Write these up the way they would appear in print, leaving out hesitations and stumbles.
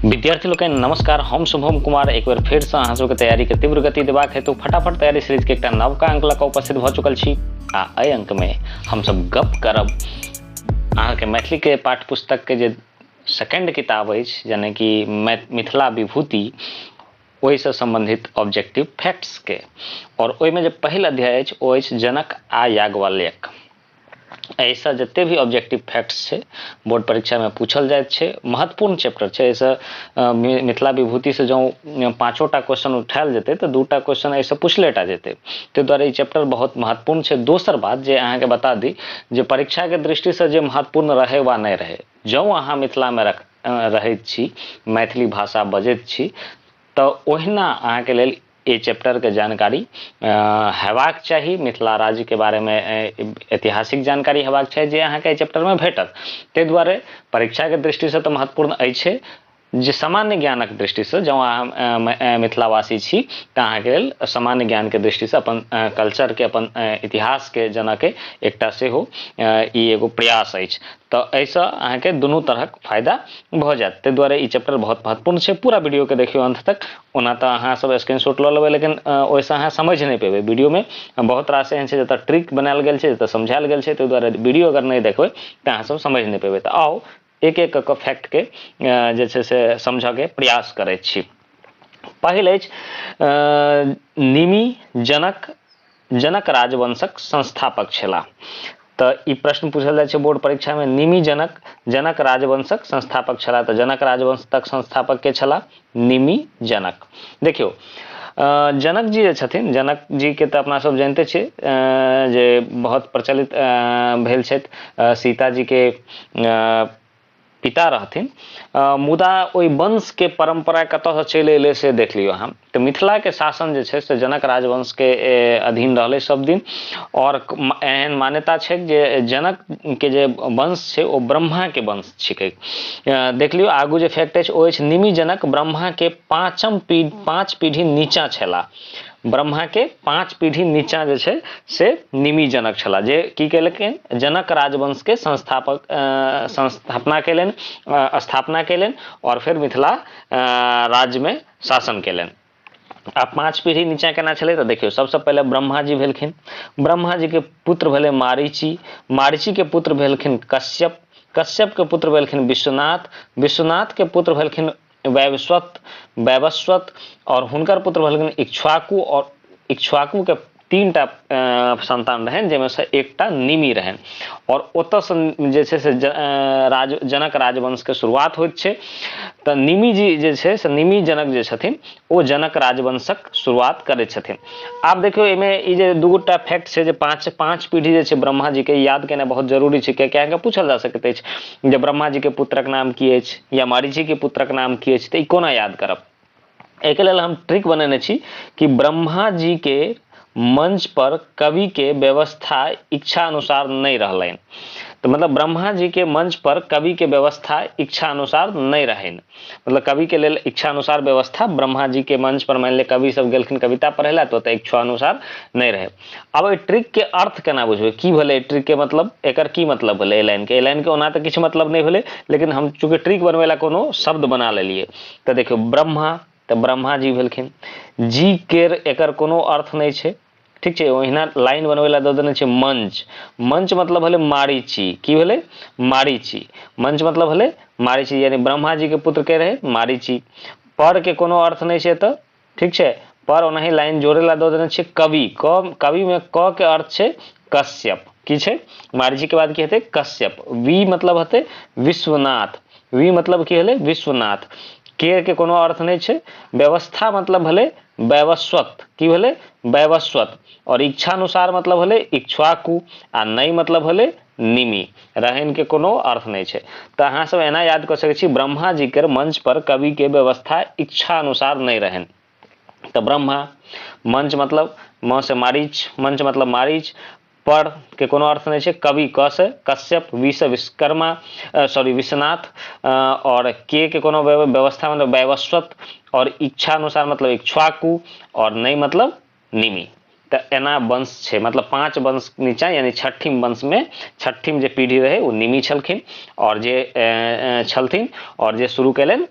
विद्यार्थी लोकनि नमस्कार, हम शुभम कुमार एक बेर फेरसँ अहाँ सबके तैयारीके तीव्र गति देबाक हेतु फटाफट तैयारी सीरीजके एकटा नवका अंक लऽ कऽ उपस्थित भऽ चुकल छी। आ एहि अंकमे हमसब गप करब अहाँके मैथिलीके पाठ्य पुस्तकके जे सेकेंड किताब अछि यानी कि मिथिला विभूति, ओहिसँ सम्बन्धित ऑब्जेक्टिव फैक्ट्सके। आओर ओहिमे जे पहिल अध्याय अछि ओ अछि जनक आ याज्ञवल्क्य। एहिसँ जते भी ऑब्जेक्टिव फैक्ट्स छै बोर्ड परीक्षामे पूछल जाइत छै, महत्वपूर्ण चैप्टर छै। एहिसँ मिथिला विभूतिसँ जँ पाँचोटा क्वेश्चन उठायल जेतै तऽ दूटा क्वेश्चन एहिसँ पूछले टा जेतै, ताहि दुआरे ई चैप्टर बहुत महत्वपूर्ण छै। दोसर बात जे अहाँके बता दी जे परीक्षाके दृष्टिसँ जे महत्वपूर्ण रहै वा नहि रहै, जँ अहाँ मिथिलामे रहैत छी, मैथिली भाषा बजैत छी, तऽ ओहिना अहाँके लेल एहि चैप्टरके जानकारी हेबाक चाही। मिथिला राज्यके बारेमे ऐतिहासिक जानकारी हेबाक चाही जे अहाँके एहि चैप्टरमे भेटत। ताहि दुआरे परीक्षाके दृष्टिसँ तऽ महत्वपूर्ण अछि, जे सामान्य ज्ञानक दृष्टिसँ जँ अहाँ मिथिलावासी छी तऽ अहाँके लेल सामान्य ज्ञानके दृष्टिसँ अपन कल्चरके, अपन इतिहासके जनके एकटा सेहो ई एगो प्रयास अछि। तऽ एहिसँ अहाँके दुनू तरहक फायदा भऽ जायत। ताहि दुआरे ई चैप्टर बहुत महत्वपूर्ण छै। पूरा वीडियोके देखियौ अन्त तक। ओना तऽ अहाँ सब स्क्रीनशॉट लऽ लेबै, लेकिन ओहिसँ अहाँ समझि नहि पेबै। वीडियोमे बहुत रास एहन छै जतऽ ट्रिक बनायल गेल छै, जतऽ समझायल गेल छै, ताहि दुआरे वीडियो अगर नहि देखबै तऽ अहाँ सब समझि नहि पेबै। तऽ आउ एक एक कऽ कऽ फैक्टके जे छै से समझऽके प्रयास करै छी। पहिल अछि निमि जनक जनक राजवंशक संस्थापक छलाह। तऽ ई प्रश्न पूछल जाइ छै बोर्ड परीक्षामे, निमि जनक जनक राजवंशक संस्थापक छलाह। तऽ जनक राजवंश तक संस्थापक के छलाह? निमि जनक। देखियौ जनक जी जे छथिन, जनक जी के तऽ अपना सब जानिते छियै जे बहुत प्रचलित भेल छथि, सीता जी के पिता रहथिन। मुदा ओहि वंशके परम्परा कतऽसँ चलि अयलै से देख लियौ अहाँ। तऽ मिथिलाके शासन जे छै से जनक राजवंशके अधीन रहलै सब दिन। आओर एहन मान्यता छै जे जनकके जे वंश छै ओ ब्रह्माके वंश छिकै। देख लियौ आगू जे फैक्ट अछि ओ अछि निमि जनक ब्रह्माके पाँच पीढ़ी नीचाँ छलाह। ब्रह्माके 5 पीढ़ी नीचाँ जे छै से निमि जनक छलाह, जे की केलखिन जनक राजवंशके संस्थापक संस्थापना केलनि, स्थापना केलनि और फिर मिथिला राज्यमे शासन केलनि। आ 5 पीढ़ी नीचाँ केना छलै तऽ देखियौ सबसँ पहिले ब्रह्मा जी भेलखिन, ब्रह्मा जी के पुत्र भेलै मारीची, मारीची के पुत्र भेलखिन कश्यप, कश्यप के पुत्र भेलखिन विश्वनाथ, विश्वनाथ के पुत्र भेलखिन वैवस्वत, वैवस्वत और हुनकर पुत्र भेलखिन इक्ष्वाकु, और इक्ष्वाकु के 3टा संतान रहनि जाहिमे से एकटा निमि रहनि। और ओतऽसँ जे छै से जनक राजवंशके शुरुआत होइत छै। तऽ निमि जी जे छै से निमि जनक जे छथिन ओ जनक राजवंशक शुरुआत करै छथिन। आब देखियौ एहिमे ई जे दूटा फैक्ट छै जे पाँच पीढ़ी जे छै ब्रह्मा जी के याद केनाइ बहुत जरूरी छै, कियाकि अहाँके पूछल जा सकैत अछि जे ब्रह्मा जी के पुत्रक नाम की अछि या मारीची के पुत्रक नाम की अछि, तऽ ई कोना याद करब। एहिके लेल हम ट्रिक बनेने छी कि ब्रह्मा जी के मंच पर कवि के व्यवस्था इच्छा अनुसार नहीं रहलनि। तो मतलब ब्रह्मा जी के मंच पर कवि के व्यवस्था इच्छा अनुसार नहीं रहनि, मतलब कवि के लेल इच्छा अनुसार व्यवस्था ब्रह्मा जी के मंच पर मान ले कवि सब गेलखिन कविता पढ़े ला तो इच्छा अनुसार नहीं रहे। अब एहि ट्रिक के अर्थ केना बुझबै, की भेलै एहि ट्रिक के मतलब, एकर की मतलब भेलै एहि लाइन के? एहि लाइन के ओना तऽ किछु मतलब नहि भेलै, लेकिन हम चूँकि ट्रिक बनबै ला कोनो शब्द बना लेलियै। तऽ देखियौ ब्रह्मा, तऽ ब्रह्मा जी भेलखिन, जी केर एकर कोनो अर्थ नहि छै, ठीक छै। ओहिना लाइन बनबै ला दऽ देने छै मंच, मंच मतलब भेलै मारीची, की भेलै मारीची, मंच मतलब भेलै मारीची, यानी ब्रह्मा जी के पुत्र के रहै मारीची। पर के कोनो अर्थ नहि छै तऽ ठीक छै, पर ओनाही लाइन जोड़े ला दऽ देने छै कवि, क कवि में क के अर्थ छै कश्यप, की छै मारीची के बाद की हेतै कश्यप, वी मतलब हेतै विश्वनाथ, वी मतलब की भेलै विश्वनाथ, के कोनो अर्थ नहि छै। व्यवस्था मतलब भेलै वैवस्वत, की भेलै वैवस्वत, और इच्छा अनुसार मतलब भेलै इक्ष्वाकु, आ नहि मतलब भेलै निमि, रहन के कोनो अर्थ नहि छै। तऽ अहाँ सब एना याद कऽ सकै छी ब्रह्मा जी के मंच पर कवि के व्यवस्था इच्छा अनुसार नहि रहनि। तऽ ब्रह्मा मंच मतलब म से मारीच, मंच मतलब मारीच, पर के कोनो अर्थ नहि छै, कवि क से कश्यप, वी से विश्वकर्मा, सॉरी विश्वनाथ, और के कोनो व्यवस्था मतलब वैवस्वत, और इच्छा अनुसार मतलब इक्ष्वाकु, और नहीं मतलब निमि। तऽ एना वंश छै, मतलब 5 वंश नीचा यानी छठिम वंश में छठिम जे पीढ़ी रहे ओ निमि छलखिन, और जे छलथिन और जे शुरू केलनि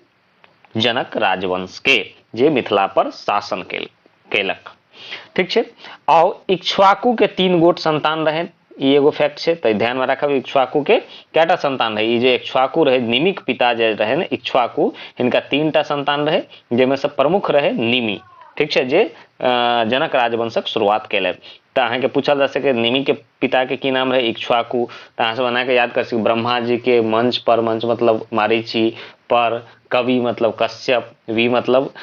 जनक राजवंश के, जे मिथिला पर शासन केलक। ठीक छै। आओर इक्ष्वाकु के 3 गोट संतान रहे, ई एगो फैक्ट छै, तऽ ध्यान में राखब। इक्ष्वाकु के कएटा संतान रहे? ई जे इक्ष्वाकु रहे, निमिक पिता जे रहे ने इक्ष्वाकु, हिनका 3टा संतान रहे, जाहिमे से प्रमुख रहे निमि। ठीक छै, जे जनक राजवंशक शुरुआत केलनि। तऽ अहाँके पूछल जा सके निमि के पिता के की नाम रहे? इक्ष्वाकु। तऽ अहाँ सब एना के याद कर सकी, ब्रह्मा जी के मंच पर, मंच मतलब मारीचि, पर कवि मतलब कश्यप, वि मतलब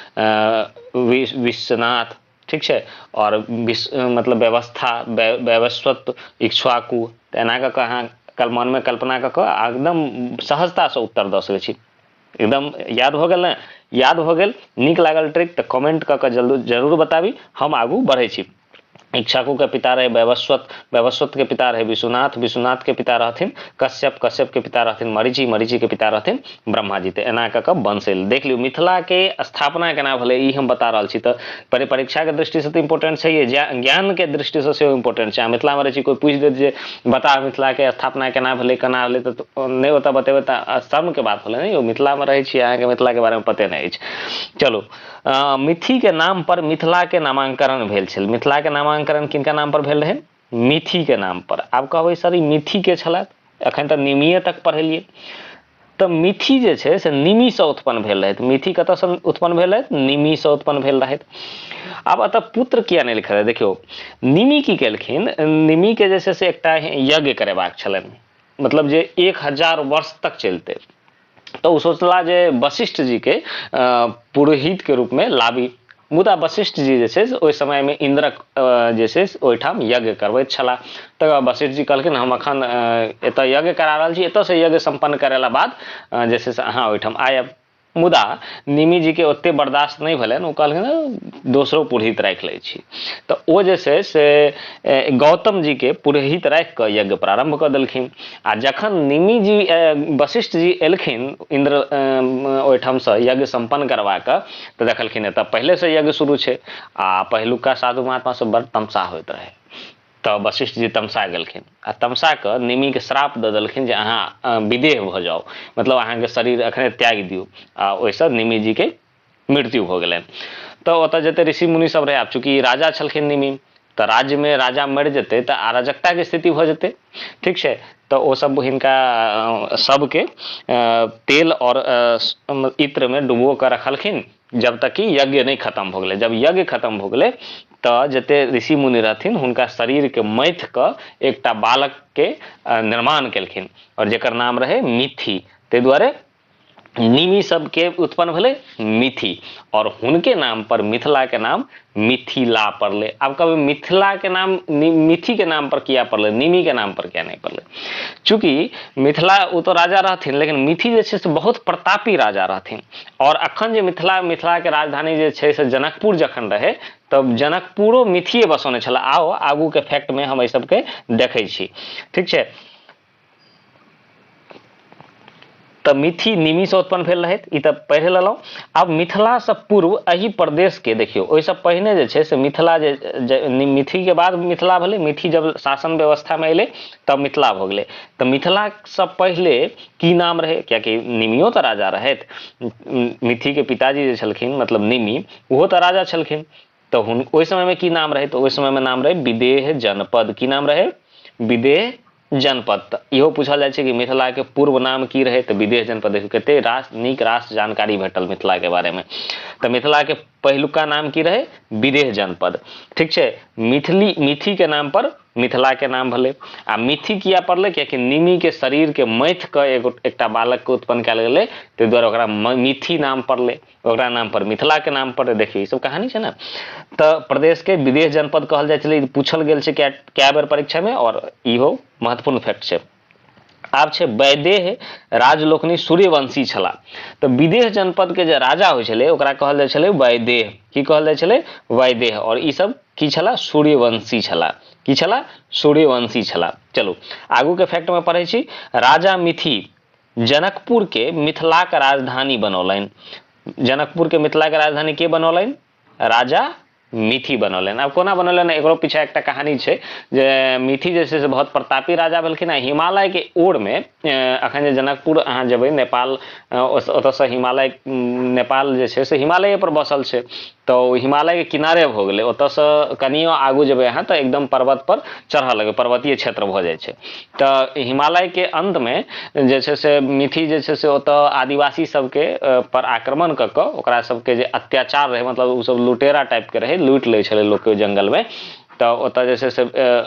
विश्वनाथ। ठीक छै, और विश्व मतलब व्यवस्था, वैवस्वत इक्ष्वाकु। तऽ एना कऽ कऽ अहाँ मन में कल्पना कऽ कऽ एकदम सहजतासँ उत्तर दऽ सकै छी। एकदम याद भऽ गेल ने? याद भऽ गेल, नीक लागल ट्रिक तऽ कमेंट कऽ कऽ जरूर बताबी। हम आगू बढ़ै छी। इक्ष्वाकु के पिता रहे वैवस्वत, वैवस्वत के पिता रहे विश्वनाथ, विश्वनाथ के पिता रहथिन कश्यप, कश्यप के पिता रहथिन मरीचि, मरीचि के पिता रहथिन ब्रह्माजी। तऽ एना कऽ कऽ वंश एल। देख लियौ मिथिला के स्थापना केना भेलै, ई हम बता रहल छी। तऽ परीक्षा के दृष्टि से तऽ इम्पोर्टेंट छै, ज्ञान के दृष्टि से सेहो इम्पोर्टेंट छै। मिथिला मे रहै छी, कोइ पूछि देत जे बता मिथिला के स्थापना केना भेलै, केना भेलै, तऽ नहि ओतऽ बतेबै तऽ शर्म के बात भेलै ने यौ। मिथिला मे रहै छी, अहाँके मिथिला के बारे मे पते नहि अछि। चलू, मिथि के नाम पर मिथिला के नामांकरण भेल छल। मिथिला के नामांकरण किनका नाम पर भेल रहै? मिथि के नाम पर। आब कहबै सर ई मिथि के छलथि, एखन तऽ निमिये तक पढ़ेलियै। तऽ मिथि जे छै से निमि से उत्पन्न भेल रहथि। मिथि कतऽसँ उत्पन्न भेल रहथि? निमि से उत्पन्न भेल रहथि। आब एतऽ पुत्र किया नहि लिखल है? देखियौ, निमि की केलखिन, निमि के जे छै से एकटा यज्ञ करेबाक छलनि, मतलब जे 1000 वर्ष तक चलतै। तऽ ओ सोचला जे वशिष्ठ जी के पुरोहित के रूप में लाबी। मुदा वशिष्ठ जी जे छै से ओहि समय में इंद्रक जे छै से ओहिठाम यज्ञ करबैत छलाह। तकर बाद वशिष्ठ जी कहलखिन हम अखन एतऽ यज्ञ करा रहल छी, एतऽ से यज्ञ सम्पन्न करेला बाद जे छै से अहाँ ओहिठाम आयब। मुदा निमि जी के ओते बर्दाश्त नहि भेलनि, ओ कहलखिन दोसरो पुरोहित राखि लै छी। तऽ ओ जे छै से गौतम जी के पुरोहित राखि कऽ यज्ञ प्रारंभ कऽ देलखिन। आ जखन निमि जी वशिष्ठ जी एलखिन इंद्र ओहिठामसँ यज्ञ सम्पन्न करवा कऽ, तऽ देखलखिन एतऽ पहिलेसँ यज्ञ शुरू छै। आ पहिलुका साधु महात्मा सब बड़ तमसा होइत रहै, तऽ वशिष्ठ जी तमसा गेलखिन आ तमसा कऽ निमिके श्राप दऽ देलखिन जे अहाँ विदेह भऽ जाउ, मतलब अहाँके शरीर अखने त्यागि दियौ। आ ओहिसँ निमि जीके मृत्यु भऽ गेलनि। तऽ ओतऽ जते ऋषि मुनि सब रहै, आब चूँकि राजा छलखिन निमि, तऽ राज्यमे राजा मरि जेतै तऽ अराजकताके स्थिति भऽ जेतै। ठीक छै, तऽ ओ सब हिनका सबके तेल आओर इत्रमे डुबो कऽ रखलखिन जब तक कि यज्ञ नहि खतम भऽ गेलै। जब यज्ञ खतम भऽ गेलै तऽ जते ऋषि मुनि रहथिन हुनका शरीरके मथि कऽ एकटा बालकके निर्माण केलखिन, आओर जकर नाम रहै मिथि। ताहि दुआरे निमि सबके उत्पन्न भेलै मिथि, और हुनके नाम पर मिथिला के नाम मिथिला पड़लै। आब कहबै मिथिला के नाम मिथि के नाम पर किया पड़लै, निमि के नाम पर किया नहि पड़लै? चूँकि मिथिला ओ तऽ राजा रहथिन, लेकिन मिथि जे छै से बहुत प्रतापी राजा रहथिन। और अखन जे मिथिला के राजधानी जे छै से जनकपुर जखन रहै, तब जनकपुरो मिथिए बसौने छलै। आओ आगू के फैक्ट में हम एहि सबके देखै छी। ठीक छै, तऽ मिथि निमिसँ उत्पन्न भेल रहथि, ई तऽ पढ़ि लेलहुँ। आब मिथिलासँ पूर्व एहि प्रदेशके देखियौ, ओहिसँ पहिने जे छै से मिथिला जे मिथिके बाद मिथिला भेलै। मिथि जब शासन व्यवस्थामे एलै तब मिथिला भऽ गेलै। तऽ मिथिलासँ पहिले की नाम रहै? कियाकि निमियो तऽ राजा रहथि, मिथिके पिताजी जे छलखिन मतलब निमि, ओहो तऽ राजा छलखिन। तऽ ओहि समयमे की नाम रहै? तऽ ओहि समयमे नाम रहै विदेह जनपद। की नाम रहै? विदेह जनपद। तऽ इहो पूछल जाइ छै कि मिथिलाके पूर्व नाम की रहै? तऽ विदेह जनपद। देखियौ कते रास नीक रास जानकारी भेटल मिथिलाके बारेमे। तऽ मिथिलाके पहिलुका नाम की रहै? विदेह जनपद। ठीक छै, मिथिली मिथिके नाम पर मिथिलाके नाम भेलै। आ मिथि किया पड़लै? कियाकि निमिके शरीरके मथि कऽ एकटा बालकके उत्पन्न कयल गेलै, ताहि दुआरे ओकरा मिथि नाम पड़लै, ओकरा नाम पर मिथिला के नाम पर। देखियौ ई सब कहानी छै ने। तऽ प्रदेश के विदेश जनपद कहल जाइ छलै, पूछल गेल छै कए बेर परीक्षा में, और इहो महत्वपूर्ण फैक्ट छै। आब छै वैदेह राज लोकनि सूर्यवंशी छलाह। तऽ विदेह जनपद के जे राजा होइ छलै ओकरा कहल जाइ छलै वैदेह। की कहल जाइ छलै? वैदेह। और ई सब की छलाह? सूर्यवंशी छलाह। की छलाह? सूर्यवंशी छलाह। चलू आगू के फैक्ट में पढ़ै छी। राजा मिथि जनकपुर के मिथिलाक राजधानी बनौलनि। जनकपुर के मिथिलाक राजधानी के बनौलनि? राजा मिथि बनौलनि। आब कोना बनौलनि, एकरो पीछा एकटा कहानी छै जे मिथि जे छै से बहुत प्रतापी राजा भेलखिन आ हिमालय के ओर मे अखन जे जनकपुर अहाँ जेबै नेपाल, ओतऽसँ हिमालय, नेपाल जे छै से हिमालये पर बसल छै, तऽ ओ हिमालय के किनारे भऽ गेलै। ओतऽसँ कनियो आगू जेबै अहाँ तऽ एकदम पर्वत पर चढ़ऽ लगबै, पर्वतीय क्षेत्र भऽ जाइ छै। तऽ हिमालय के अंत मे जे छै से मिथि जे छै से ओतऽ आदिवासी सबके पर आक्रमण कऽ कऽ ओकरा सबके जे अत्याचार रहै, मतलब ओ सब लुटेरा टाइप के रहै, लूटि लै छलै लोकके जंगल मे, तऽ ओतऽ जे छै से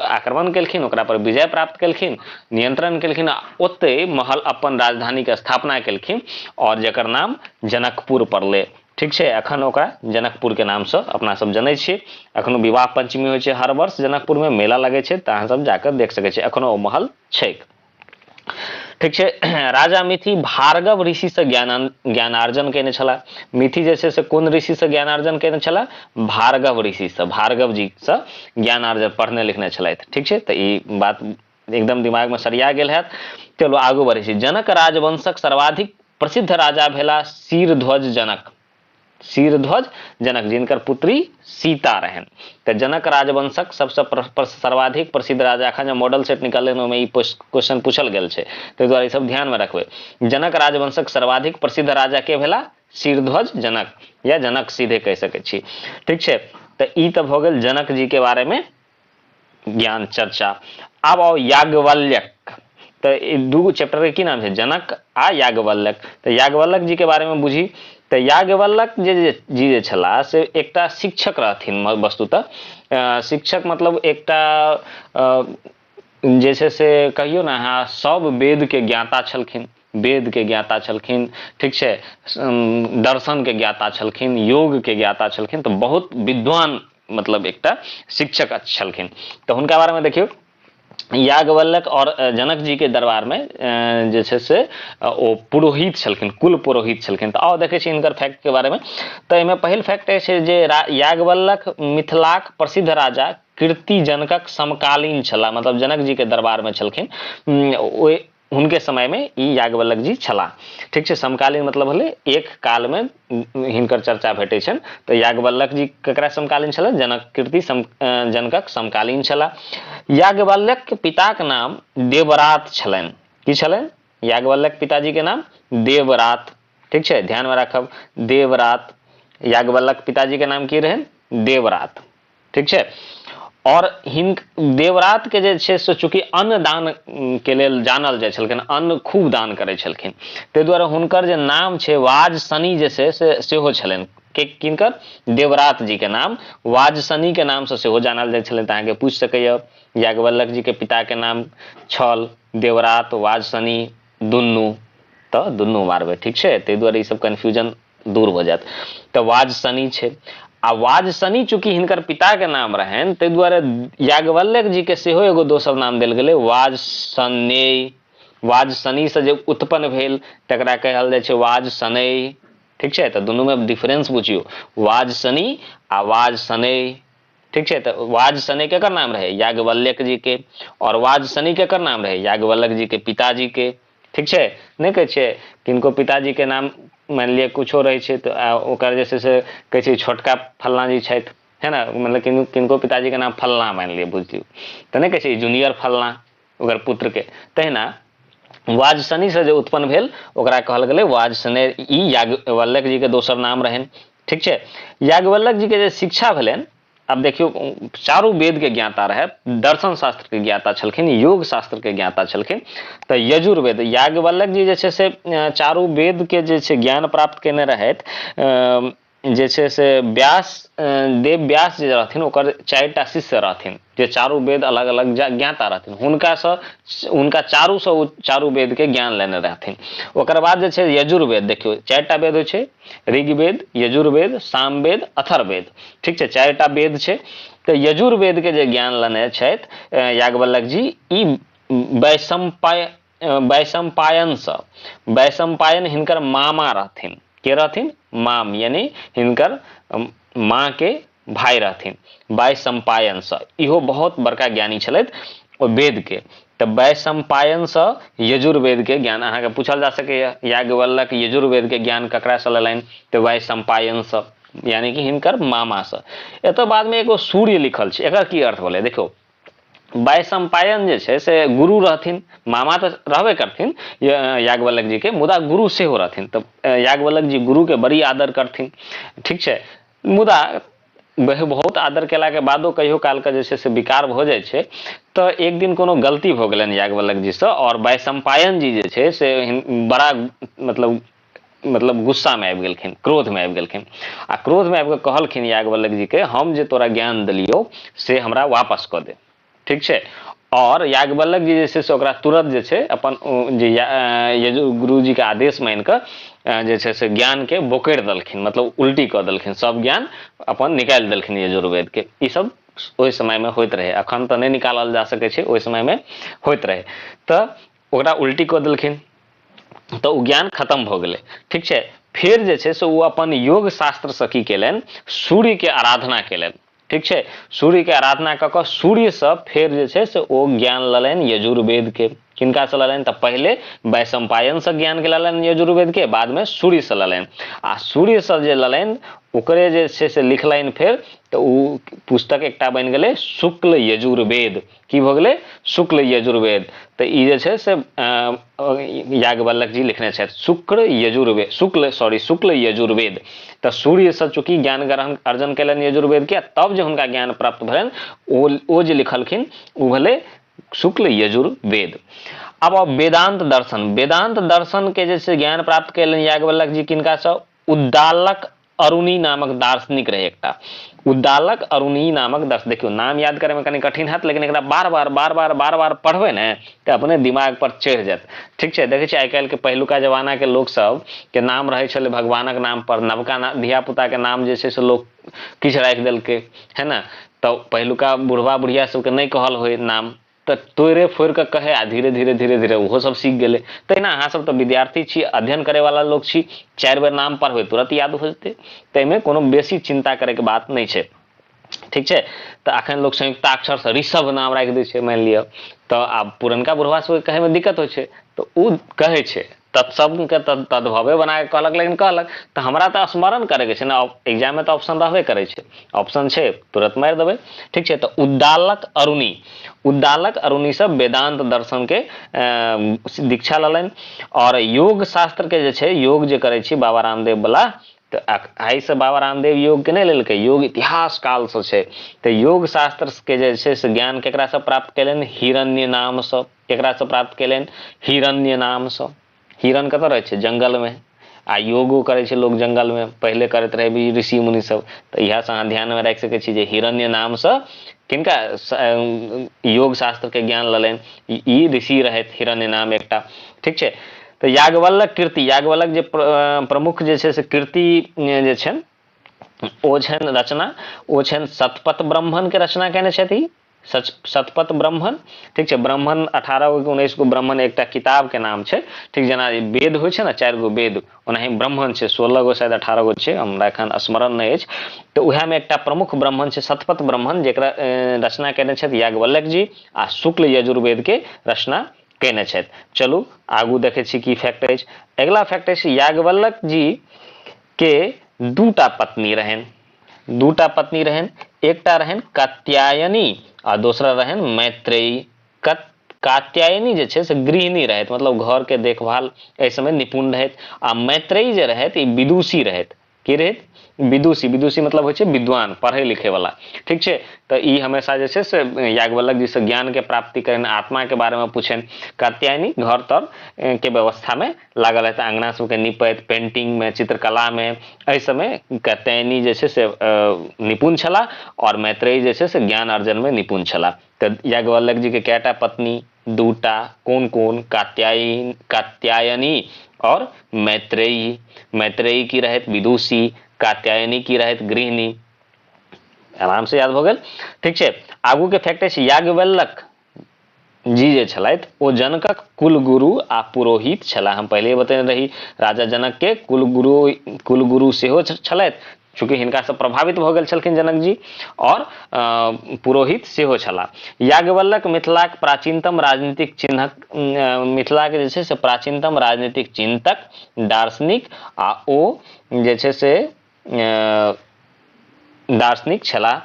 आक्रमण केलखिन, ओकरा पर विजय प्राप्त केलखिन, नियंत्रण केलखिन आ ओतै महल अपन राजधानी के स्थापना केलखिन और जकर नाम जनकपुर पड़लै। ठीक छै, अखन ओकरा जनकपुर के नाम से अपना सब जनै छियै। अखनो विवाह पंचमी होइ छै हर वर्ष जनकपुर में, मेला लगै छै, तऽ अहाँ सब जाकऽ देख सकै छियै, अखनो ओ महल छैक। ठीक छै। राजा मिथि भार्गव ऋषि से ज्ञानार्जन केने छलाह। मिथि जे छै से कोन ऋषि से ज्ञानार्जन केने छलाह? भार्गव ऋषि से, भार्गव जी से ज्ञानार्जन पढ़ने लिखने छलथि। ठीक छै, तऽ ई बात एकदम दिमाग में सरिया गेल हैत। चलू आगू बढ़ै छी। जनक राजवंशक सर्वाधिक प्रसिद्ध राजा भेला शीरध्वज जनक। शीरध्वज जनक जिनकर पुत्री सीता रहनि। तऽ जनक राजवंशक सबसँ सर्वाधिक प्रसिद्ध राजा, अखन जे मॉडल सेट निकललै ओहिमे ई क्वेश्चन पूछल गेल छै, ताहि दुआरे ई सब ध्यान मे रखबै। जनक राजवंशक सर्वाधिक प्रसिद्ध राजा के भेला? शीरध्वज जनक, या जनक सीधे कहि सकै छी। ठीक छै, तऽ ई तऽ भऽ गेल जनक जी के बारे मे ज्ञान चर्चा। आब आउ याज्ञवल्क्य। तऽ ई दूगो चैप्टर के की नाम छै? जनक आ याज्ञवल्क्य। तऽ याज्ञवल्क्य जी के बारे में बुझी तऽ याज्ञवल्क्य जे जी जे छलाह से एकटा शिक्षक रहथिन। वस्तुतः शिक्षक मतलब एकटा जे छै से कहियौ ने अहाँ सब वेद के ज्ञाता छलखिन, वेद के ज्ञाता छलखिन, ठीक छै, दर्शन के ज्ञाता छलखिन, योग के ज्ञाता छलखिन, तऽ बहुत विद्वान मतलब एकटा शिक्षक छलखिन। तऽ हुनका बारे में देखियौ, याज्ञवल्क्य और जनक जी के दरबार में जे छै से ओ पुरोहित छलखिन, कुल पुरोहित छलखिन। तऽ आउ देखै छी हिनकर फैक्ट के बारे में। तऽ एहिमे पहिल फैक्ट छै जे याज्ञवल्क्य मिथिलाक प्रसिद्ध राजा कीर्ति जनकक समकालीन छलाह, मतलब जनक जी के दरबार में छलखिन, ओहि हुनके समय में ई याज्ञवल्क्य जी छलाह। ठीक छै, समकालीन मतलब भेलै एक काल में हिनकर चर्चा भेटै छनि। तऽ याज्ञवल्क्य जी ककरा समकालीन छलाह? जनक कीर्ति जनकक समकालीन छलाह। याज्ञवल्क्य पिताक नाम देवरात छलनि। की छलनि? याज्ञवल्क्य पिताजी के नाम देवरात। ठीक छै, ध्यान में राखब, देवरात। याज्ञवल्क्य पिताजी के नाम की रहनि? देवरात। ठीक छै, और हिनक देवरात के जे छै से चूँकि अन्न दान के लेल जानल जाइ छलखिन, अन्न खूब दान करै छलखिन, ताहि दुआरे हुनकर जे नाम छै वाजसनी जे छै से सेहो छलनि। के किनकर? देवरात जी के नाम वाजसनी के नाम से सेहो जानल जाइ छलनि। तऽ अहाँके पूछि सकैए याज्ञवल्क्य जी के पिता के नाम छल देवरात वाजसनी दुनू, तऽ दुनू मारबै। ठीक छै, ताहि दुआरे ई सब कन्फ्यूजन दूर भऽ जायत। तऽ वाजसनी छै, आ वाजसनी चूँकि हिनकर पिता के नाम रहनि ताहि दुआरे याज्ञवल्क्य जी के सेहो एगो दोसर नाम देल गेलै वाजसनेय। वाजसनी से जे उत्पन्न भेल तकरा कहल जाइ छै वाजसनेय। ठीक छै, तऽ दुनू में डिफरेंस बुझियौ, वाजसनी आ वाजसनेय। ठीक छै, तऽ वाजसनेय केकर नाम रहै? याज्ञवल्क्य जी के। और वाजसनी केकर नाम रहै? याज्ञवल्क्य जी के पिताजी के। ठीक छै, नहि कहै छियै किनको पिताजी के नाम मानि लिअ कुछो रहै छै तऽ ओकर जे छै से कहै छै छोटका फल्लाँ जी छथि, है ने, मतलब किनको पिताजी के नाम फल्लाँ मानि लिअ, बुझि लियौ, तऽ नहि कहै छै जूनियर फल्लाँ ओकर पुत्र के। तहिना वाजसनी से जे उत्पन्न भेल ओकरा कहल गेलै वाजसनेय। ई याज्ञवल्क्य जी के दोसर नाम रहनि। ठीक छै, याज्ञवल्क्य जी के जे शिक्षा भेलनि, आब देखियौ चारू वेद के ज्ञाता रहै, दर्शन शास्त्र के ज्ञाता छलखिन, योग शास्त्र के ज्ञाता छलखिन। तऽ यजुर्वेद याज्ञवल्क्य जी जे छै से चारू वेद के जे छै ज्ञान प्राप्त केने रहथि। जे छै से व्यास देव व्यास जे रहथिन ओकर चारिटा शिष्य रहथिन जे चारू वेद अलग अलग ज्ञाता रहथिन, हुनकासँ हुनका चारूसँ ओ चारू वेद के ज्ञान लेने रहथिन। ओकर बाद जे छै यजुर्वेद, देखियौ चारिटा वेद होइ छै, ऋग्वेद, यजुर्वेद, सामवेद, अथर्ववेद। ठीक छै, चारिटा वेद छै। तऽ यजुर्वेद के जे ज्ञान लेने छथि याज्ञवल्क्य जी, ई वैशम्पायनसँ, वैशम्पायन हिनकर मामा रहथिन। के रहथिन? माम, यानी हिनकर माँ के भाई रहथिन। वैशम्पायनसँ इहो बहुत बड़का ज्ञानी छलथि ओ वेद के। तऽ वैशम्पायनसँ यजुर्वेद के ज्ञान अहाँके पूछल जा सकैए, याज्ञवल्क्य यजुर्वेद के ज्ञान ककरासँ लेलनि? तऽ वैशम्पायनसँ। यानी कि हिनकर मामासँ। एतऽ बादमे एगो सूर्य लिखल छै, एकर की अर्थ भेलै? देखियौ, वैशंपायन जे छै से गुरु रहथिन, मामा तऽ रहबे करथिन याज्ञवल्क्य जी के, मुदा गुरु सेहो रहथिन। तऽ याज्ञवल्क्य जी गुरु के बड़ी आदर करथिन, ठीक छै। मुदा बहुत आदर केलाके बादो कहियो कालके जे छै से विकार भऽ जाइ छै। तऽ एक दिन कोनो गलती भऽ गेलनि याज्ञवल्क्य जीसँ आओर वैशंपायन जी जे छै से बड़ा मतलब गुस्सामे आबि गेलखिन, क्रोधमे आबि गेलखिन आ क्रोधमे आबि कऽ कहलखिन याज्ञवल्क्य जीके, हम जे तोरा ज्ञान देलियौ से हमरा वापस कऽ दे, ठीक छै। आओर याज्ञवल्क्य जी जे छै से ओकरा तुरंत जे छै अपन जे गुरुजीके आदेश मानि कऽ जे छै से ज्ञानके बोकरि देलखिन, मतलब उल्टी कऽ देलखिन, सब ज्ञान अपन निकालि देलखिन यजुर्वेदके। ई सब ओहि समयमे होइत रहै, अखन तऽ नहि निकालल जा सकै छै, ओहि समयमे होइत रहै। तऽ ओकरा उल्टी कऽ देलखिन तऽ ओ ज्ञान खतम भऽ गेलै, ठीक छै। फेर जे छै से ओ अपन योग शास्त्रसँ की केलनि, सूर्यके आराधना केलनि, ठीक छै। सूर्यके आराधना कऽ कऽ सूर्यसँ फेर जे छै से ओ ज्ञान लेलनि यजुर्वेदके। किनकासँ लेलनि? तऽ पहिले वैशंपायनसँ ज्ञानके लेलनि यजुर्वेदके, बादमे सूर्यसँ लेलनि। आ सूर्यसँ जे लेलनि ओकरे जे छै से लिखलनि फेर, तऽ ओ पुस्तक एकटा बनि गेलै शुक्ल यजुर्वेद। की भऽ गेलै? शुक्ल यजुर्वेद। तऽ ई जे छै से याज्ञवल्क्य जी लिखने छथि शुक्र यजुर्वेद, शुक्ल सॉरी शुक्ल यजुर्वेद। तऽ सूर्यसँ चूँकि ज्ञान ग्रहण अर्जन कयलनि यजुर्वेद के, तब जे हुनका ज्ञान प्राप्त भेलनि ओ जे लिखलखिन ओ भेलै शुक्ल यजुर्वेद। आब वेदांत दर्शन, वेदांत दर्शन के जे छै ज्ञान प्राप्त कयलनि याज्ञवल्क्य जी किनकासँ? उद्दालक अरुणी नामक दार्शनिक रहे एकटा, उद्दालक अरुणी नामक दर्श। देखियौ नाम याद करैमे कनि कठिन हैत, लेकिन एकरा बार बार बार बार बार बार पढ़बै ने तऽ अपने दिमाग पर चढ़ि जायत, ठीक छै। देखै छियै आइ काल्हिके पहिलुका जमानाके लोक सबके नाम रहै छलै भगवानक नाम पर, नवका धियापुताके नाम जे छै से लोक किछु राखि देलकै, है ने। तऽ पहिलुका बुढ़बा बुढ़िया सबके नहि कहल होइ नाम, तऽ तोड़े फोड़ि कऽ कहै आ धीरे धीरे धीरे धीरे ओहो सब सीख गेलै। तहिना अहाँ सब तऽ विद्यार्थी छी, अध्ययन करैवला लोक छी, 4 बेर नाम पढ़बै तुरन्त याद हो जेतै, ताहिमे कोनो बेसी चिन्ता करैके बात नहि छै, ठीक छै। तऽ अखन लोक संयुक्ताक्षरसँ ऋषभ नाम राखि दै छै मानि लिअ, तऽ आब पुरनका बुढ़वा सबके कहैमे दिक्कत होइ छै, तऽ ओ कहै छै तत्समके तद्भवे बना कऽ कहलक, लेकिन कहलक तऽ हमरा तऽ स्मरण करैके छै ने, एग्जाममे तऽ ऑप्शन रहबे करै छै, ऑप्शन छै तुरंत मारि देबै, ठीक छै। तऽ उद्दालक अरुणी, उद्दालक अरुणीसँ वेदांत दर्शनके दीक्षा लेलनि। आओर योग शास्त्रके जे छै, योग जे करै छी बाबा रामदेव वाला, तऽ आइसँ बाबा रामदेव योगके नहि लेलकै, योग इतिहास कालसँ छै। तऽ योग शास्त्रके जे छै से ज्ञान केकरासँ प्राप्त कयलनि? हिरण्य नामसँ। केकरासँ प्राप्त कयलनि? हिरण्य नामसँ। हिरण कतऽ रहै छै? जंगलमे। आ योगो करै छै लोक जंगलमे, पहिले करैत रहै भी ऋषि मुनि सब, तऽ इएहसँ अहाँ ध्यानमे राखि सकै छी जे हिरण्य नामसँ किनका योग शास्त्रके ज्ञान लेलनि, ई ऋषि रहथि हिरण्य नाम एकटा, ठीक छै। तऽ याज्ञवल्क्य कीर्ति, याज्ञवल्क्य जे प्रमुख जे छै से कीर्ति जे छनि ओ छनि रचना, ओ छनि शतपथ ब्राह्मणके रचना कयने छथि, शतपथ ब्राह्मण, ठीक छै। ब्राह्मण 18 गो कि 19 गो ब्राह्मण एकटा किताब के नाम छै, ठीक। जेना वेद होइ छै ने 4 गो वेद, ओनाही ब्राह्मण छै 16 गो शायद 18 गो छै, हमरा एखन स्मरण नहि अछि। तऽ उएहमे एकटा प्रमुख ब्राह्मण छै शतपथ ब्राह्मण, जेकरा रचना कयने छथि याज्ञवल्क्य जी आ शुक्ल यजुर्वेद के रचना कयने छथि। चलू आगू देखै छी की फैक्ट अछि। अगिला फैक्ट अछि याज्ञवल्क्य जी के 2टा पत्नी रहनि, 2टा पत्नी रहनि, एकटा रहनि कात्यायनी आ दोसरा रहनि मैत्रेयी। कात्यायनी जे छै से गृहिणी रहथि, मतलब घर के देखभाल एहि समय निपुण रहथि, आ मैत्रेयी जे रहथि ई विदुषी रहथि। की रहथि? विदुषी। विदुषी मतलब होइ छै विद्वान, पढ़ै लिखै वाला, ठीक छै। तऽ ई हमेशा जे छै से याज्ञवल्क्य जी से ज्ञान के प्राप्ति करनि, आत्मा के बारे में पूछनि। कात्यायनी घर तर के व्यवस्था में लागल रहथि, अंगना सबके निपैत, पेंटिंग में, चित्रकला में, एहि समय कात्यायनी जे छै से निपुण छलाह और मैत्रेयी जे छै से ज्ञान अर्जन में निपुण छलाह। तऽ याज्ञवल्क्य जी के कएटा पत्नी? 2टा। कोन कोन? कात्यायनी और मैत्रेयी। मैत्रेयी की रहथि विदुषी, कात्यायनी की रहथि गृहिणी। आराम से याद भऽ गेल, ठीक छै। आगू के फैक्ट अछि याज्ञवल्क्य जी जे छलथि ओ जनकक कुलगुरु आ पुरोहित छलाह। हम पहिले बतेने रही राजा जनक के कुलगुरु सेहो छलथि, चूँकि हिनकासँ प्रभावित भऽ गेल छलखिन जनक जी, और पुरोहित सेहो छलाह। याज्ञवल्क्य मिथिलाक प्राचीनतम राजनीतिक चिन्हक, मिथिलाके जे छै से प्राचीनतम राजनीतिक चिन्तक, दार्शनिक आ ओ जे छै से दार्शनिक छलाह,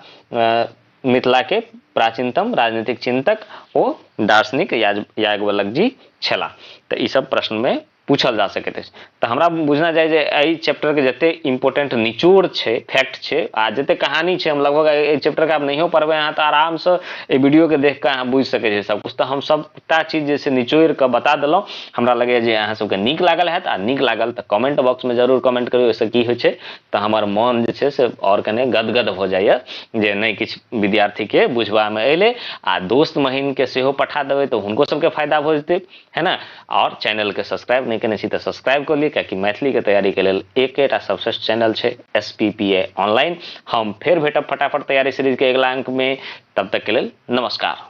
मिथिलाके प्राचीनतम राजनीतिक चिंतक ओ दार्शनिक याज्ञवल्क्य जी छलाह। तऽ ई सब प्रश्नमे पूछल जा सकैत अछि। तऽ हमरा बुझना जाय जे एहि चैप्टरके जते इम्पोर्टेंट निचोड़ छै, फैक्ट छै आ जते कहानी छै, हम लगभग एहि चैप्टरके आब नहियो पढ़बै अहाँ तऽ आरामसँ एहि वीडियोके देख कऽ अहाँ बुझि सकै छियै सब किछु। तऽ हम सबटा चीज जे छै निचोड़ि कऽ बता देलहुँ। हमरा लगैए जे अहाँ सबके नीक लागल हैत, आ नीक लागल तऽ कमेंट बॉक्समे जरूर कमेंट करू। ओहिसँ की होइ छै तऽ हमर मन जे छै से आओर कने गदगद भऽ जाइए जे नहि किछु विद्यार्थीके बुझबामे अयलै, आ दोस्त महीनके सेहो पठा देबै तऽ हुनको सबके फायदा भऽ जेतै, है ना। और चैनल के सब्सक्राइब नहीं केने छी तऽ सब्सक्राइब कऽ लिअ, कियाकि मैथिली के तैयारी के लेल एकेटा सर्वश्रेष्ठ चैनल छै SPPA online. हम फेर भेटब फटाफट तैयारी सीरीज के अगिला अंक में, तब तक के लेल नमस्कार।